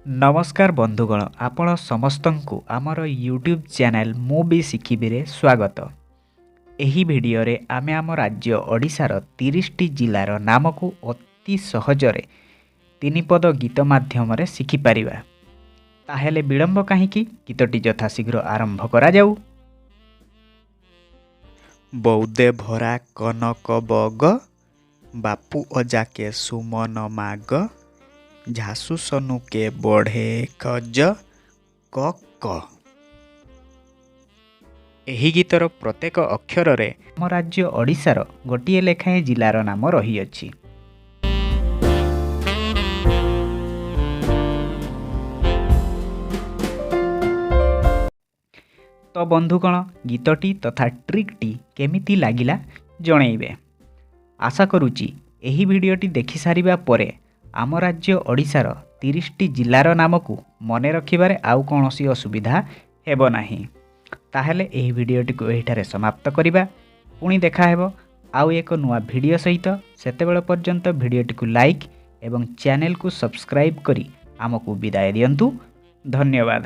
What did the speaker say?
ନମସ୍କାର ବନ୍ଧୁଗଣ, ଆପଣ ସମସ୍ତଙ୍କୁ ଆମର ୟୁଟ୍ୟୁବ୍ ଚ୍ୟାନେଲ୍ ମୁଁ ବି ଶିଖିବିରେ ସ୍ୱାଗତ। ଏହି ଭିଡ଼ିଓରେ ଆମେ ଆମ ରାଜ୍ୟ ଓଡ଼ିଶାର 30ଟି ଜିଲ୍ଲାର ନାମକୁ ଅତି ସହଜରେ ତିନିପଦ ଗୀତ ମାଧ୍ୟମରେ ଶିଖିପାରିବା। ତାହେଲେ ବିଳମ୍ବ କାହିଁକି, ଗୀତଟି ଯଥାଶୀଘ୍ର ଆରମ୍ଭ କରାଯାଉ। ବୌଦେ ଭରା କନକ ବଗ, ବାପୁ ଅଜାକେ ସୁମନ ମାଗ, ଝାସୁ ସନୁକେ ବଢ଼େ ଖଜ କ କ। ଏହି ଗୀତର ପ୍ରତ୍ୟେକ ଅକ୍ଷରରେ ଆମ ରାଜ୍ୟ ଓଡ଼ିଶାର ଗୋଟିଏ ଲେଖାଏଁ ଜିଲ୍ଲାର ନାମ ରହିଅଛି। ତ ବନ୍ଧୁଗଣ, ଗୀତଟି ତଥା ଟ୍ରିକ୍ଟି କେମିତି ଲାଗିଲା ଜଣେଇବେ। ଆଶା କରୁଛି ଏହି ଭିଡ଼ିଓଟି ଦେଖିସାରିବା ପରେ ଆମ ରାଜ୍ୟ ଓଡ଼ିଶାର 30ଟି ଜିଲ୍ଲାର ନାମକୁ ମନେ ରଖିବାରେ ଆଉ କୌଣସି ଅସୁବିଧା ହେବ ନାହିଁ। ତାହେଲେ ଏହି ଭିଡ଼ିଓଟିକୁ ଏହିଠାରେ ସମାପ୍ତ କରିବା। ପୁଣି ଦେଖାହେବ ଆଉ ଏକ ନୂଆ ଭିଡ଼ିଓ ସହିତ। ସେତେବେଳ ପର୍ଯ୍ୟନ୍ତ ଭିଡ଼ିଓଟିକୁ ଲାଇକ୍ ଏବଂ ଚ୍ୟାନେଲକୁ ସବସ୍କ୍ରାଇବ୍ କରି ଆମକୁ ବିଦାୟ ଦିଅନ୍ତୁ। ଧନ୍ୟବାଦ।